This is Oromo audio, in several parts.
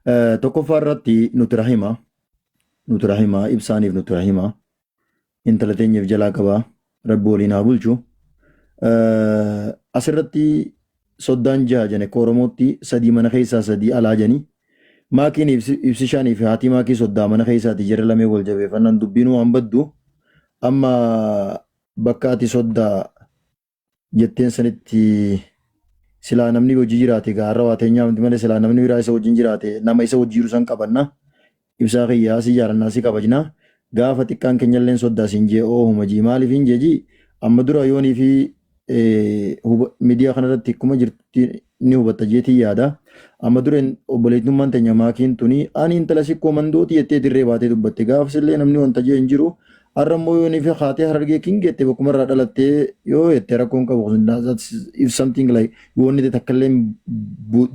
Tokkoffaa irratti nuti rahima. Nuti rahima ibsaaniif nuti rahima. Intala teenyeef jalaa qabaa. Rabbi waliin haa bulchu. Asirratti soddaan jaha jane akka Oromootti sadii mana keessaa sadii alaa jani. Maakiin ibsishaanii fi haatii maakii soddaa mana keessaati jara lamee wal jabeeffannaan dubbiin waan baddu amma bakka ati soddaa jetteen sanitti silaa namni hojii jiraate gaarra waa teenyaa miti malee silaa namni biraa isa wajjin jiraate nama isa wajjin jiru san qabanna. Ibsaa kiyyaa si jaalannaa si kabajna. Gaafa xiqqaan keenyalleen soddaa siin jee oohuma jii maaliif hin jee jii amma dura yoonii fi miidiyaa kanarratti akkuma jirtutti ni hubatta jeetii yaada. Amma dura obboleettummaan teenya maakiin tuni ani intala sikkoo mandooti jettee dirree baatee dubbatte gaafas illee namni wanta jee hin jiru. Har'a immoo yoonii fi haatee Harargee king jette bakkuma irraa dhalattee yoo jette rakkoon qabu. If something like yoo inni takka illee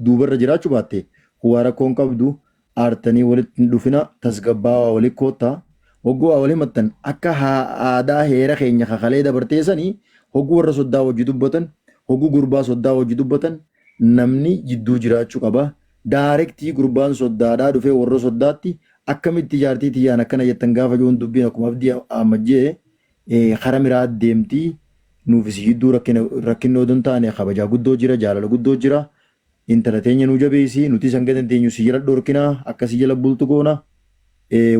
duubarra jiraachuu baatte waa rakkoon qabdu. Aartanii walitti hin dhufina, tasgabbaawaa wali koottaa. Hogguu waa wal himattan akka aadaa heera keenya kakalee dabartee sanii hogguu warra soddaa wajji dubbatan, hogguu gurbaa soddaa wajji dubbatan namni jidduu jiraachuu qaba. Daarektii gurbaan soddaadhaa dhufee warra soddaatti akkamitti jaartii tiyyaan akkana jettan gaafa jiruun dubbiin akkuma Abdii Ahmad jee kara miraa deemti. Nuuf isin jidduu rakkinni odoo hin taane kabajaa guddoo jira, jaalala guddoo jira. Intala teenya nuu jabeessi, nutis hanga dandeenyu si jala dhorkina, akka si jala bultu goona.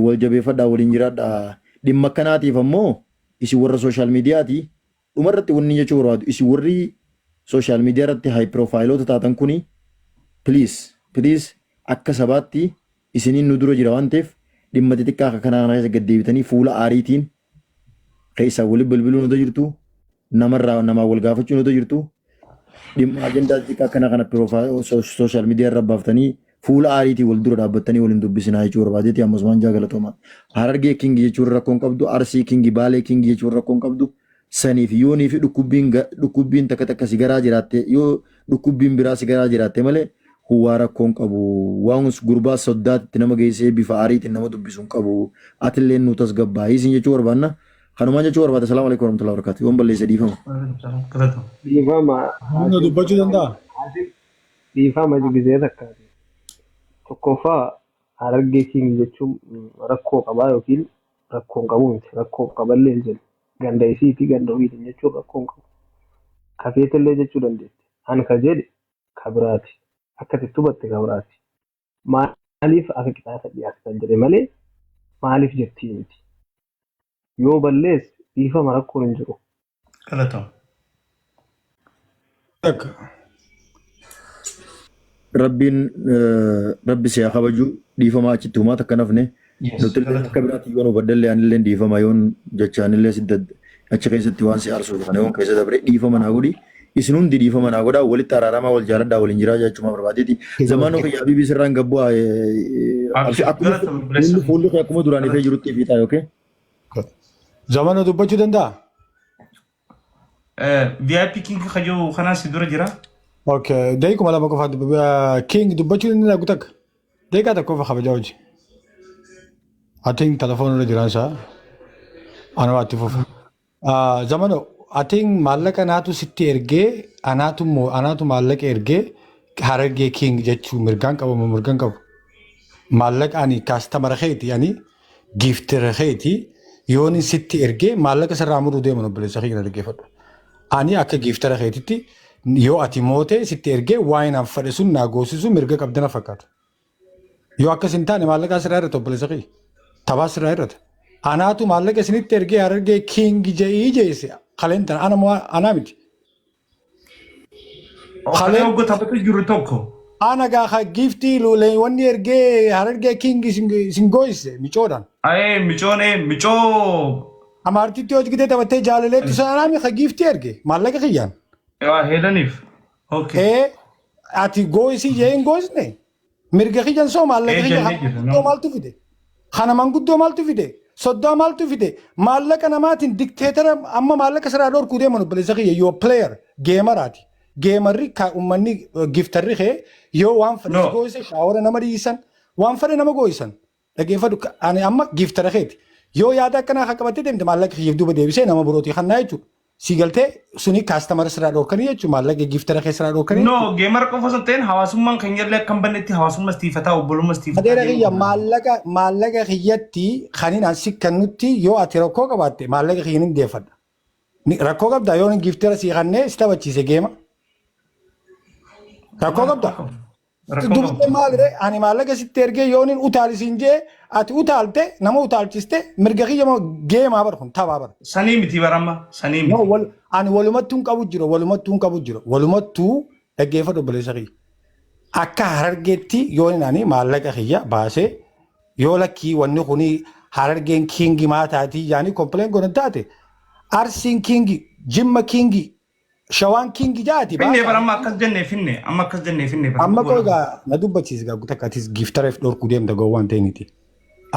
Wal jabeeffadhaa, waliin jiraadhaa. Dhimma akkanaatiif ammoo isin warra social mediaati. Dhumarratti wanni jechuu barbaadu isin warri social media irratti high profileoota taatan kuni please please akka sabaatti isiniin nu dura jira waan ta'eef dhimma xixiqqaa akka kanaa kana keessa gad deebitanii fuula aariitiin keessaa wali bilbiluun otoo jirtu, namarraa namaa wal gaafachuun otoo jirtu, dhimma ajandaa xixiqqaa akkana kana social media irra baaftanii fuula aariitiin wal dura dhaabbattanii waliin dubbisinaa jechuu barbaadeeti. Ammas waan jaa galatooma. Harargee king jechuun rakkoon qabdu, Arsii king, Baalee king jechuun rakkoon qabdu. Saniif yoonii fi dhukkubbiin takka takka si garaa jiraatte, yoo dhukkubbiin biraa si garaa jiraatte malee huwaa rakkoon qabu. Waan gurbaa soddaatti nama geessee bifa aariitiin nama dubbisu hin qabu. Atillee nu tasgabbaa'ii isin jechuu barbaanna. Kanumaan jechuu barbaada. Salaamu alaikum warahmatullahi wabarakatuh. Yoon balleesse dhiifama. Dhiifama. Humna dubbachuu danda'a? Dhiifama gisee takkaati. Tokkoffaa, Harargee king jechuun rakkoo qabaa yookiin rakkoo hin qabu miti. Rakkoo qaballee hin jennu. Ganda isiiti ganda ofiitiin jechuun rakkoo hin qabu. Kafeetillee jechuu dandeetti. Ani ka jedhe ka biraati. Akka itti hubatte ka biraati. Maaliif akka qixaaxa dhiyaatan jedhe malee maaliif jettii miti. Yoo balleesse dhiifama, rakkoon hin jiru. Galatoom. Takka. Rabbiin rabbi si haa kabaju, dhiifama achitti humaa takka nafne. Nuti illee akka biraatti yoon hubadhellee anillee dhiifama, yoon jechaanillee si achi keessatti waan si aarsuuf kana yoon keessa dabre dhiifama naa godhi. Isin hundi dhiifama naa godhaa, walitti araaramaa, wal jaaladhaa, waliin jiraa jechuuma barbaadeeti. Zamaanoo kiyya habiibii sirraan gabbu Abshir akkuma galatoom obboleessa. Fuulli kee akkuma duraan ifee jirutti ifiitaa yookiin. Zamana dubbachuu danda'a? VIP King kajoo kanaa si dura jira. Okay, daqiiquma 2 qofa King dubbachuu ni dhagu takka. Daqiiqaa tokko qofa kabajaa hojii. I think telefoon irra jiraan isaa. Ana waa itti fufa. Zamano, I think maallaqa naatu sitti ergee, anaatu immoo anaatu maallaqa ergee Harargee King jechuu mirgaan qabu moo mirgaan qabu? Maallaqa ani customer keeti, ani gifter keeti, yoon sitti ergee maallaqa sirraa muruu deeman obboleessa kiyya na dhaggeeffadhu. Ani akka gifter keetitti yoo ati mootee sitti ergee waa'ee naaf fedhe sun naa goosisu mirga qabdana fakkaata. Yoo akkas hin taane maallaqa sirraa irratti obboleessa kiyya. Taphaa sirraa irratti. Anaatu maallaqa isinitti ergee Harargee King je'ii jeesse kaleen tana ana moo anaa miti. Kalee Kaleen hogga taphatu jiru tokko. Ana gaa giftii lulee wanni ergee Harargee King isin gooyise micoodhaan. Ayee micoon micoo. Amaartitti hojii gitee taphattee jaalaleetti sana anaa mi ka giftii erge maallaqa kiyyaan. Yaa heelaniif. Okay. Ee, ati gooyisii jee hin gooyisne. Mirga kiyyan soo maallaqa Ee kiyya jennee kana jirra. manguddoo maaltu fide? Kana manguddoo maaltu fide? Soddaa maaltu fide? Maallaqa namaatiin dictator amma maallaqa sirraa dhorkuu deeman obboleessa kiyya yoo player gameraati. Gamerri ka uummanni gifterri kee yoo waan fedhe si No. gooyise shower nama dhiisan waan fedhe nama gooyisan. Dhaggeeffadhu, ani amma giftera keeti. Yoo yaada akkanaa kan qabattee deemte maallaqa kiyyaaf duuba deebisee nama birootii kannaa jechuudha. Si galtee suni customer sirraa dhorkanii jechuudha, maallaqa giftera keessaa dhorkanii. No, gamer qofa osoo hin ta'in hawaasummaan keenya illee akka hin bannetti hawaasummaa istiifataa, obbolummaa istiifataa Adeera deemuu kiyya qabna. Maallaqa kiyyatti kanin an si kennutti yoo ati rakkoo qabaatte maallaqa kiyya nin deeffadha. Rakkoo qabdaa yoo giftera sii kannee si taphachiise game? Rakkoo qabdaa? Rakkoo Dubbee qabu. maal ree, ani maallaqa sitti ergee yoo nin utaalisiin jee ati utaalte nama utaalchiste, mirga kiyya moo? Gameaa bar kun, taphaa bar. Sanii miti baramma, sanii No, miti. wal, ani walumattuu hin qabu jira, walumattuu hin qabu jira, walumattuu dhaggeeffadhu obboleessa kiyya. Akka Harargeetti yoo inni ani maallaqa kiyya baasee yoo lakkii wanni kuni Harargeen king maa taatii jaanii complain godhan taate, Arsiin king, Jimma king, Shawaan king jaati Finne baasa. baramma akkas jennee finne, amma akkas jennee finne bara. Amma koo egaa na dubbachiisi gaa takka, atis giftareef dhorkuu deemta gowwaan ta'initi.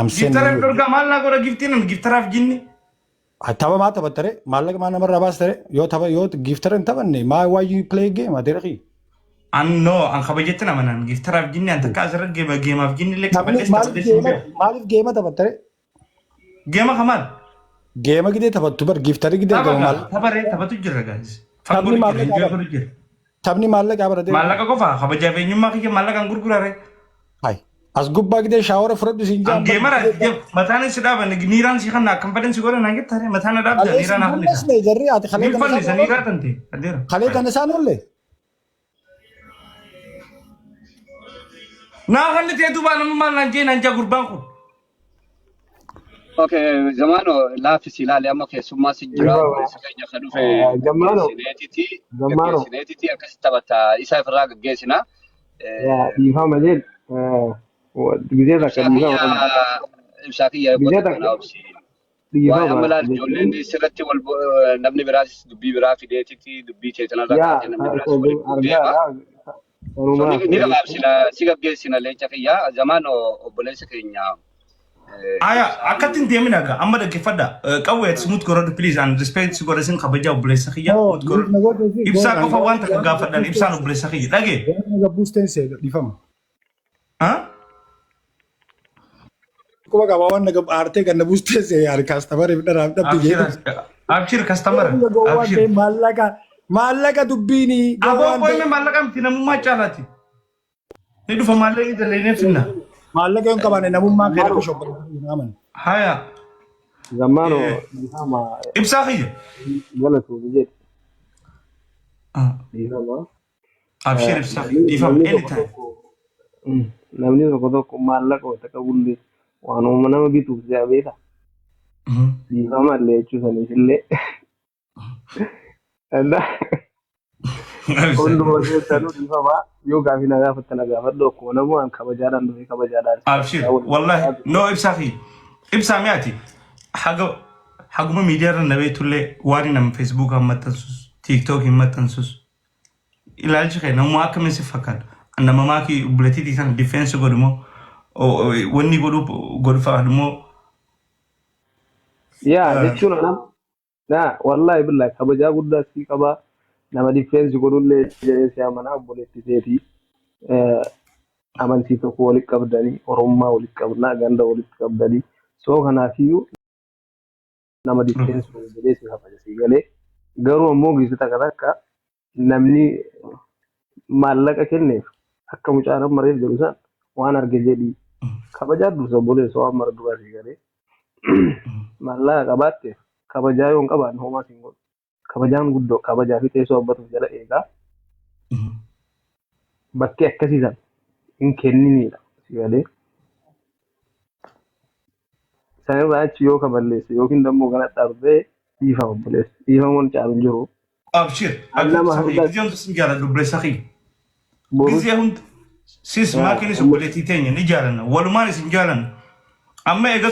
Amseen Giftaraaf dhorkaa maal naa godha giftiin an giftaraaf jinni? Tapha maa taphattare? Maallaqa maa namarraa baastare? Yoo tapha yoo giftara hin taphanne maa, why you play game, adeera kiyya? An no, an kabajetti nama nan giftaraaf jinni an takka asirra game gameaaf jinni illee Taphni qabadhees maaliif taphadhees hin game beeku. maaliif game taphattare? Game kamaal? Game gidee taphattu bar giftari gidee Tapha argama gaa maal? tapharee taphatu jira guys. Fan Taphni godhu jira, maallaqaa enjoy bara. godhu jira. Taphni maallaqaa bara deema. Maallaqa qofa kabajaaf eenyummaa kiyya maallaqaan gurgurare. Hai. As gubbaa gidee shower fudhadhu siin An jaan bar gamera gidee mataan si dhaaban niiraan si kanna akkam fedhan si godhan naan jettare mataan na dhaabda Kalee niiraa sin naa fannisa. fannisne jarri ati kalee Nin kana isaan fannisa oolle. niiraa tante adeera. Kalee kana isaan oolle. Naa kanni ta'e duuba nama maal naan jee naan jaa gurbaan kun. Okay, zamano laafisi ilaali, amma keessummaa si jira, obboleessi keenya kan dhufe Gammaano, gaggeessineetiti Gammaano, gaggeessineetiti akkasitti taphata isa ofirraa gaggeessina. Yaa dhiifama jeen gizee takka Ibsaa kiyya dhiifama ibsaa kiyya gizee eeggoota takka kana obsi. Waa'ee dhiifama amma laal ijoolleen jechuun sirratti wal namni biraatis dubbii biraa fideetiti dubbii teetanarra yaa kaatee namni biraatis waliin bu'uu deema. argaadha So ni sanumaaf ni jechuun. gabaabsina si gaggeessina leenca kiyya zamaan obboleessa keenya Aya, ibsaan akkatti hin deemin aga amma dhaggeeffadha. Qawwee ati mute godhadhu please, and respect si godha sin kabajaa obboleessa kiyya Oh, mute godhadhu. na godhe fi Ibsaa goon qofa waan takka gaafadhan ibsaan buusteen obboleessa kiyya dhagee. na buusteen see dhiifama. Ha? Kuma qaba waan na aartee kan na buustee see ani customer dharaaf dhabde Abshir jeetu. abshir customer Gowwaan abshir. ta'e maallaqa maallaqa dubbiini Aboo gowwaan qoyme ta'e maallaqa miti namummaa caalaati. Ni dhufa maallaqni daleenee finna. Maallaqa yoo hin qabaanne namummaa kee Zammaano, rakkoo shobbaluu amane. Haya. Zammaano, dhiifama Ibsaa kiyya. galatuuf jedhe dhiifama. Abshir ibsaa kiyya Namni dhiifama namni tokko anytime. tokko namni tokko tokko maallaqa wanta qabullee waan uuma nama bituuf si'a beeka. Dhiifama illee jechuu saniif illee. Hunduma keessanuu dhiifama, yoo gaafii na gaafatte na gaafadhu, akkuma namu an kabajaadhaan dhufee kabajaadhaan si Abshir gaafadhaa waliin wallahi jiraatu. No, ibsaa kiyya. Ibsaa mi'aati. Haga haguma miidiyaa irra na beektullee waan nama Facebookaa hin maxxansus, TikTokii hin maxxansus. Ilaalchi kee namummaa akkamiin si fakkaata? Nama maakii obboleettiitii sana defense godhu moo wanni godhu godhu fakkaatu moo? Yaa jechuun anam naa wallahi billahi kabajaa guddaa sii qabaa, nama defense godhullee jedhee si amanaa, obboleettii teetii amantii tokko walitti qabdanii, oromummaa walitti qabnaa, ganda walitti qabdanii, soo kanaafiyyuu nama defense godhu jedhee si kabaja sii galee. Garuu ammoo giise takka takka namni maallaqa kenneef akka mucaan amma reef jedhu san waan arge jedhii kabajaa dursa obboleessa waan mara duraa sii galee. Maallaqa qabaatteef kabajaa yoo hin qabaanne homaa siin godhu. Kabajaan guddoo kabajaa fi teessoo abbatuuf jala eegaa bakkee akkasii san hin kenninidha si galee. Sanirraa achi yoo kaballeesse yookiin dammoo kana darbee dhiifama obboleessa. Dhiifamuun caalu hin jiru. Abshir, abshir Nama sakhi. hunda Gizee hunda sin jaaladha obboleessa kiyya. Borus Gizee hunda sis maakiinis obboleettii teenya ni jaalanna. Walumaan isin jaalanna. Amma eega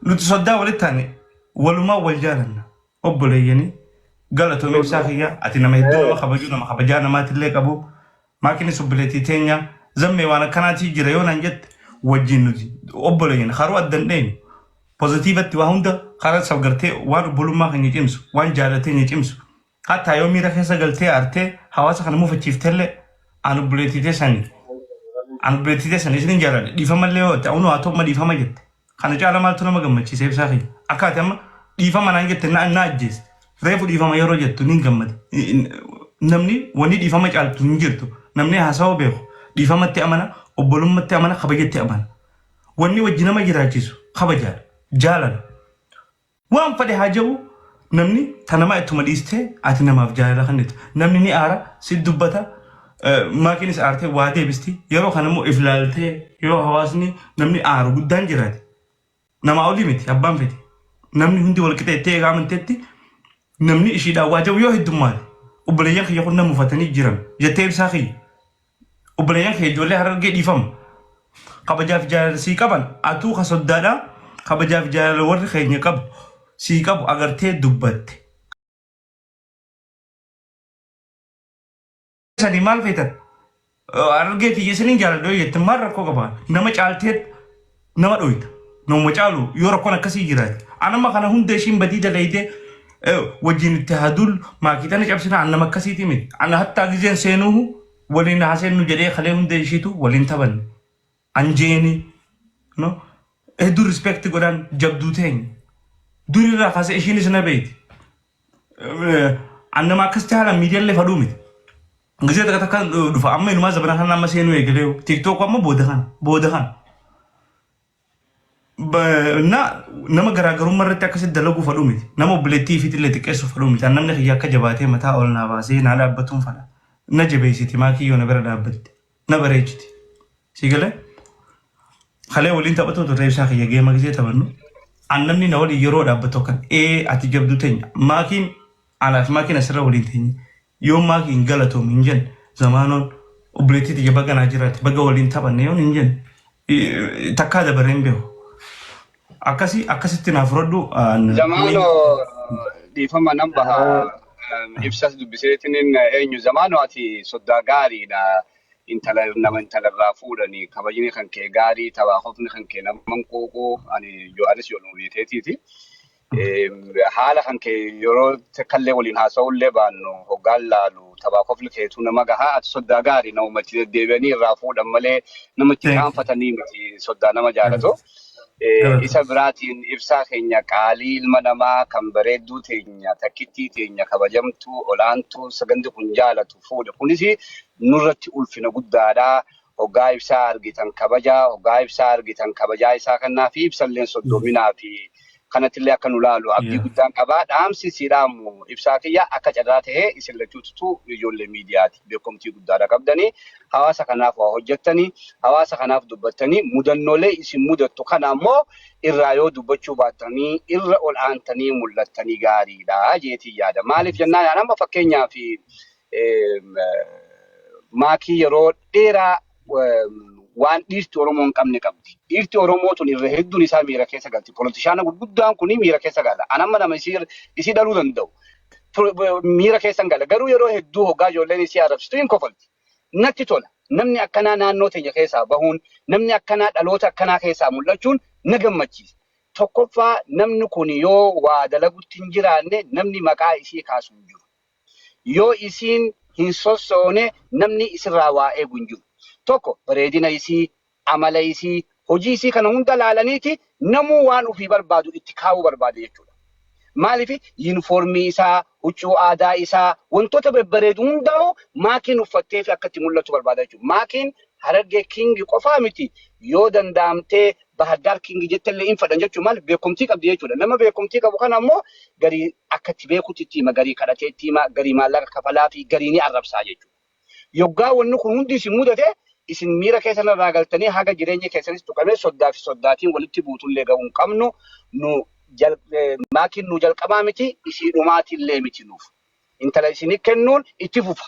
nuti soddaa walitti taane walumaan wal jaalanna. Obboleeyyanii galatoomii ibsaa kiyya. Ati nama hedduu nama kabajuu, nama kabajaa namaatillee qabu. Maakiinis obboleettii teenya zammee waan akkanaatii jira yoo naan jette wajjin nuti obboleeyyan haruu adda hin dheenyu. Positiveatti waa hunda karaa sabgartee waan obbolummaa keenya cimsu, waan jaalateenya cimsu. Hattaa yoo miira keessa galtee aartee hawaasa kana mufachiiftellee an obboleettii teessanii an obboleettii teessanii isin jaaladha. Dhiifamallee yoo ta'u haa ta'u amma dhiifama jette. Kana caala maaltu nama gammachiisa ibsaa kiyya? Akka ati amma dhiifama naan jette na ajjeeste. Reefu dhiifama yeroo jettu niin gammade. Namni wanni dhiifama caaltu hin jirtu. Namni haasawa beeku dhiifamatti amana, obbolummatti amana, kabajatti amana. Wanni wajji nama jiraachisu kabajaadha, jaalala. Waan fedhe haa jedhu namni ta namaa ittuma dhiistee ati namaaf jaalala kennitu. Namni ni aara, si dubbata, maakiinis aartee waa deebisti. Yeroo kana immoo if laaltee yoo hawaasni namni aaru guddaan jiraate. Namaa olii miti abbaan fedhe. Namni hundi wal qixa itti eegaa amanteetti namni ishiidhaan waa jedhu yoo heddummaate. Obboleeyyan kiyya kun na mufatanii jiran jettee ibsaa kiyya. Obboleeyyan kiyya ijoollee Harargee dhiifama. Kabajaaf jaalala sii qaban atuu ka soddaadhaa kabajaaf jaalala warri keenya qabu sii qabu agartee dubbatte. Sanii maal feetan? Harargee tiyya isiniin jaaladha yoo jette maal rakkoo qaba? Nama caaltee nama dhoyta. Nama caalu yoo rakkoon akkasii jiraate. Anama kana hunda ishiin badii dalaydee wajjin itti haa duullu maakii tana cabsina an nama akkasiiti miti. Ana hattaa gizeen seenuuhu waliin haa seennu jedhee kalee hunda ishiitu waliin taphanne. An jeeni no hedduu respect godhaan jabduu teenya. Durirraa kaasee ishiinis na beeyti. An nama akkasitti haalaan miidiyaallee fadhuu miti. Gisee takka takka dhufa amma inumaa zabana kana amma seenuu eegalee TikTok amma booda kana booda kana. Na nama garaagarummaa irratti akkasitti dalaguu fadhuu miti. Nama obboleettii ifiitillee xiqqeessuu fadhuu miti. An namni kiyya akka jabaatee mataa ol naa baasee naa dhaabbatuun fadha. Na jabeessiti maakii yoo na bira dhaabbatte. Na bareechiti. Si galee? Kalee waliin taphatu turre ibsaa kiyya geema gisee taphannu. An namni na waliin yeroo dhaabbatu akkan ee ati jabduu teenya. Maakiin anaaf maakiin asirra waliin teenya. Yoo maakiin galatoomi hin jenne zamaanoon obboleettii tiyya baga naa jiraate baga waliin taphanne yoon hin jenne takkaa dabaree hin beeku. Akkasii akkasitti naa fudhadhu. Zamaanoo dhiifama nan baha ibsas dubbiseetiniin eenyu zamaanoo ati soddaa gaariidha. Intala nama intala irraa fuudhanii kabajni kan kee gaarii tabaakofni kan kee nama hin quuqu ani anis yooluma beeteetiiti. Haala kan kee yeroo takkallee waliin haasa'ullee baannu hoggaan laalu tabaakofni keetuu nama gahaa ati soddaa gaarii namuma itti deddeebi'anii irraa fuudhan malee nama itti qaanfatanii miti soddaa nama jaalatu. Isa biraatiin ibsaa keenya qaalii ilma namaa kan bareedduu teenya takkittii teenya kabajamtuu olaantuu sagandi kun jaalatu fuudhe kunis nurratti ulfina guddaadha. Hoggaa ibsaa argitan kabajaa, hoggaa ibsaa argitan kabajaa isaa kennaa fi ibsalleen soddominaa fi kanattillee akka nu laalu abdii guddaan qaba. Dhaamsi si dhaamu ibsaa kiyya akka carraa ta'ee isin lachuututu ijoollee miidiyaati. Beekumtii guddaadha qabdanii hawaasa kanaaf waa hojjettanii hawaasa kanaaf dubbattanii mudannoolee isin mudattu kana ammoo irraa yoo dubbachuu baattanii irra ol aantanii mul'attanii gaariidha jeetiin yaada. Maaliif jennaan amma fakkeenyaaf maakii yeroo dheeraa waan dhiirti Oromoo hin qabne qabdi. Dhiirti Oromoo tun irra hedduun isaa miira keessa galti. Politishaana gurguddaan kun miira keessa gala. An amma nama isii dhaluu danda'u. Miira keessa hin gala. Garuu yeroo hedduu hoggaa ijoolleen isii arrabsitu hin kofalti. Natti tola. Namni akkanaa naannoo teenya keessaa bahuun, namni akkanaa dhaloota akkanaa keessaa mul'achuun na gammachiisa. Tokkoffaa namni kun yoo waa dalagutti hin jiraanne namni maqaa isii kaasu hin jiru. Yoo isiin hin sossoone namni isirraa waa eegu hin jiru. Tokko bareedina isii, amala isii, hojii isii kana hunda laalaniiti namuu waan ofii barbaadu itti kaa'uu barbaada jechuudha. Maaliif yuunifoormii isaa, huccuu aadaa isaa, wantoota babbareedu hundaa'u maakiin uffattee fi akka itti mul'atu barbaada jechuudha. Maakiin Harargee King qofaa miti yoo danda'amtee Bahar King jettellee hin fedhan jechuudha. Maaliif beekumtii qabdi jechuudha. Nama beekumtii qabu kana ammoo garii akka itti beekutti itti hima, garii kadhatee itti hima, garii maallaqa kafalaa fi garii ni arrabsaa jechuudha. Yoggaa wanni kun hundi isin mudate isin miira keessan irraa galtanii haga jireenya keessanis tuqamee soddaa fi soddaatiin walitti buutullee ga'uu hin qabnu. Nu maakiin nu jalqabaa miti isii dhumaatillee miti nuuf. Intala isinii kennuun itti fufa.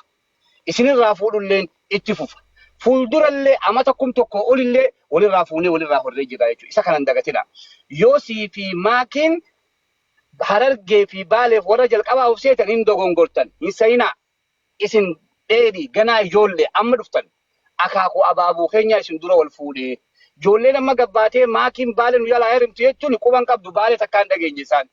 Isinirraa fuudhulleen itti fufa. Fuuldurallee amata 1000 olillee walirraa fuunee walirraa horree jirra jechuudha. Isa kana hin dagatinaa. Yoo sii fi maakiin Harargee fi Baaleef warra jalqabaa of seetan hin dogongortan. Hin sayinaa. Isin dheedhii ganaa ijoollee amma dhuftan. Akaakuu abaabuu keenyaa isin dura wal fuudhee. Ijoolleen amma gabbaatee maakiin Baale nu jalaa heerumtu jechuun quban qabdu Baale takkaa hin dhageenye isaan.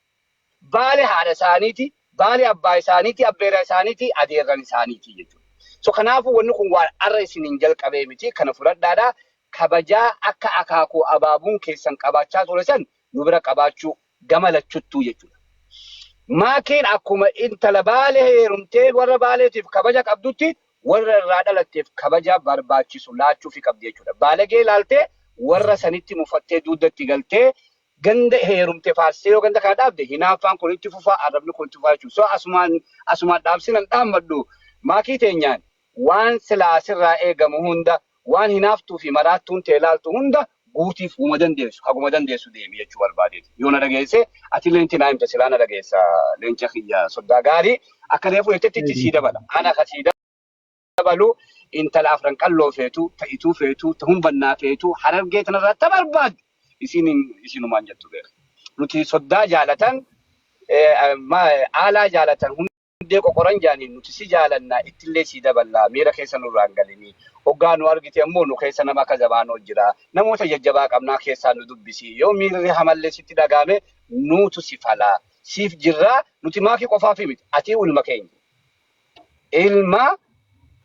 Baale haadha isaaniiti, Baale abbaa isaaniiti, abbeera isaaniiti, adeerran isaaniiti jechuudha. So kanaafuu wanni kun waan arra isiniin jalqabee miti kana fudhadhaadha. Kabajaa akka akaakuu abaabuun keessan qabaachaa ture san nu bira qabaachuu gama lachuttuu jechuudha. Maakiin akkuma intala Baalee heerumtee warra Baaleetiif kabaja qabdutti warra irraa dhalatteef kabaja barbaachisu laachuufi qabdi jechuudha. Baalagee ilaaltee warra sanitti mufattee duudatti galtee ganda heerumte faarsee yoo ganda kana dhaabde hinaaffaan kun itti fufaa, arrabni kun itti fufaa jechuudha. So asumaan dhaabsinan dhaammadhu maakii teenyaan waan silaa sirraa eegamu hunda, waan hinaaftuu fi maraattuun tee laaltu hunda guutiif huma dandeessu, haguma dandeessu deemi jechuu barbaadeeti. Yoo na dhageesse atillee inti naa himta, silaa na dhageessa leenca kiyya soddaa gaarii akka reefu jettetti itti sii dabala. Ana ka sii dabalu intala Afran Qalloo feetu, ta Ituu feetu, ta Humbannaa feetu, Harargee tanarraa ta barbaaddu isiin isinumaan jettu beeka. Nuti soddaa jaalatan, aalaa jaalatan hundee qoqoran jaaniin nuti si jaalanna, ittillee sii daballa, miira keessa nurraa hin galini. Hoggaa nu argite ammoo nu keessa nama akka Zamaanoo jira. Namoota jajjabaa qabnaa keessaa nu dubbisi. Yoo miirri hamallee sitti dhaga'ame nuutu si fala. Siif jirraa nuti maakii qofaaf miti. Ati ilma keenya. Ilma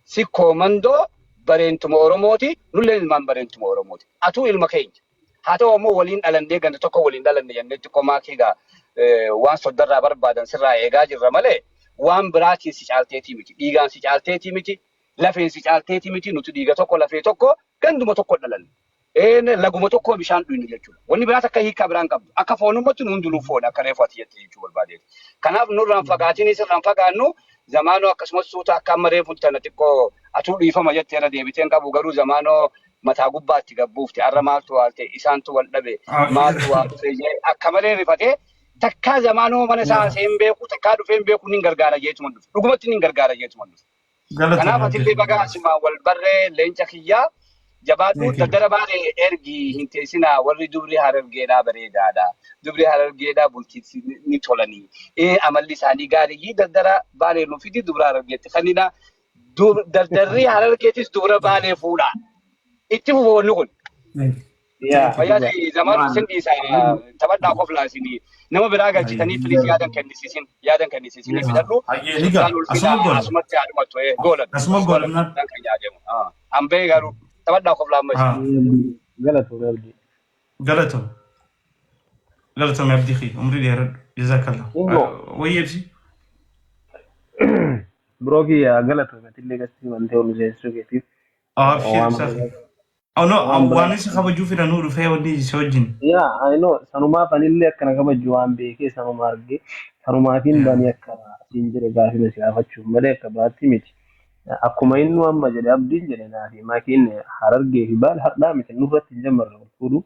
Sikkoo Mandoo bareentuma Oromooti. Nulleen ilmaan bareentuma Oromooti. Atuu ilma keenya. Haa ta'u ammoo waliin dhalannee ganda tokko waliin dhalanne jennee xiqqoo maakii egaa waan soddarraa barbaadan sirraa eegaa jirra malee waan biraatiin si caalteetii miti. Dhiigaan si caalteetii miti. Lafeen si caalteetii miti. Nuti dhiiga tokko, lafee tokko, ganduma tokko dhalanne. Laguma tokko bishaan dhuynu jechuudha. Wanni biraas akka hiikaa biraan qabdu. Akka foonumatti nu hundinuu foon akka reefu ati jette jechuu barbaadeeti. Kanaaf nurraan fagaatini sirraan fagaannu Zamaanoo akkasumas suuta akka amma reefu tana xiqqoo atuu dhiifama jettee irra deebiteen qabu, garuu Zamaanoo mataa gubbaatti gabbuufte har'a maaltu waalte isaantu wal dhabe maaltu waa dhufe jee akka malee rifatee takkaa Zamaanoo mana isaa seen beeku takkaa dhufee hin beeku, nin gargaara jeetuma dhufe, dhugumatti nin gargaara jeetuma dhufe. Kanaaf atillee baga asumaan wal barree, leenca kiyyaa jabaadhu. Dardara Baalee ergi, hin teessinaa, warri dubri Harargeedhaa bareedaadha. Dubri Harargeedhaa bultiitti ni tolanii. Amalli isaanii gaarii, dardara Baalee nu fidi, dubra Harargeetti kennina. Dardarri Harargeetis dubra Baalee fuudha. Itti fufa wanni kun. Yaa Fayyaa ta'e Zamaan isin dhiisa, taphadhaa koflaa isin nama biraa galchitanii, please, yaadan kennisiisin, yaadan kennisiisin fidadhu. Hayyee ni gaa Soddaan ulfina asuma goola. Asumatti haadhumattu goolan. Asuma goola. Kan yaadamu. Hambee garuu taphadhaa koflaa amma isin. Galatoomii, Abdii. Galatoom. Galatoom Abdii kiyya, umrii dheeradhu. Jazakallah. Ingo. Wayyi ibsi. Biroo kiyya galatoomii, atillee gastii wantee ol seensisuu keetiif. Abshir Waan ibsaa kiyya. Oh no, waan biraa. waan isa kabajuu fedhanuu dhufee wanni si wajjin. Yaa, I know, sanumaaf anillee akkana kabaju waan beekee sanuma arge sanumaafiin banii akka siin jedhe gaafii si gaafachuuf malee akka biraatti miti. Akkuma inni amma jedhe, Abdiin jedhe, naa fi maakiin Harargee fi Baal har'aa miti, nurratti hin jammarre wal fuudhu.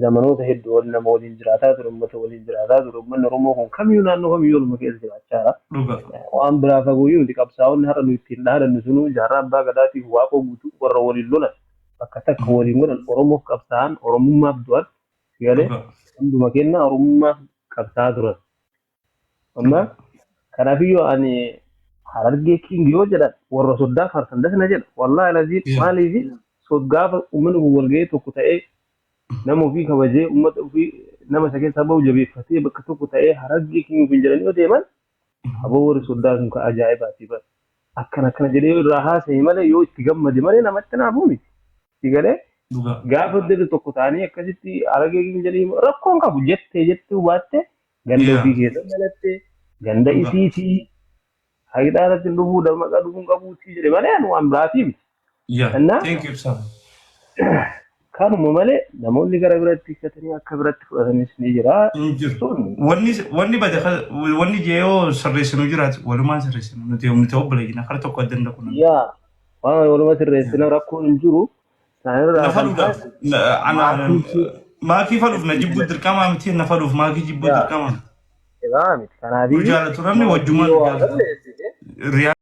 Zamanoota hedduu wal nama waliin jiraataa ture, uummata waliin jiraataa ture. Uummanni Oromoo kun kamiyyuu naannoo kamiyyuu waluma keessa jiraachaa jira. Dhuga. Waan biraa fagooyyuu miti, qabsaa'onni har'a nu ittiin dhaadannu sunuu Jaarraa Abbaa Gadaatiif Waaqoo Guutuu warra waliin lolan, bakka takka waliin godhan, Oromoof qabsaa'an, Oromummaaf du'an galee Dhuga. Hunduma kennaa Oromummaaf qabsaa'aa turan. Amma kanaafiyyuu ani Harargee King yoo jedhan warra soddaa faarsan dasna jedha. Wallaahi laziin maaliif gaafa uummanni kun walga'ee tokko ta'ee nama ofii kabajee uummata ofii nama isa keessaa bahu jabeeffatee bakka tokko ta'ee Harargee King ofiin jedhanii yoo deeman, aboo warri soddaa sun ka ajaa'ibaati bara. Akkana akkana jedhee yoo irraa haasa'e malee, yoo itti gammade malee namatti naafuu miti. Si galee? Dhuga. Gaafa dirri tokko ta'anii akkasitti Harargee King jedhanii rakkoon qabu jettee jettee baatte ganda ofii keessa dhalatte ganda isiitii haqidhaa irratti hin dhufuu dammaqa dhufuun qabuutii jedhe malee ani waan biraatii miti. Innaa Thank you, Ibsaa. Kanuma malee namoonni gara biratti hiikkatanii akka biratti fudhatanis ni jira. Hin jiru. Sun Wanni bade wanni jee yoo sirreessinu jiraatu walumaan sirreessinu, nuti nuti obboleeyyin kara tokko adda hin dhaqu. Yaa, waan waluma sirreessina, rakkoon hin jiru. Isaanirraa Na kan faluudhaaf taasisu ana maatii maakii faluuf na jibbuu dirqamaa miti, na faluuf maakii jibbuu yaa dirqamaa miti. Egaa miti. Nu Kanaafiyyuu jaalatu namni maatii wajjumaan yoo nu waa jaalatu. balleessite Riyaa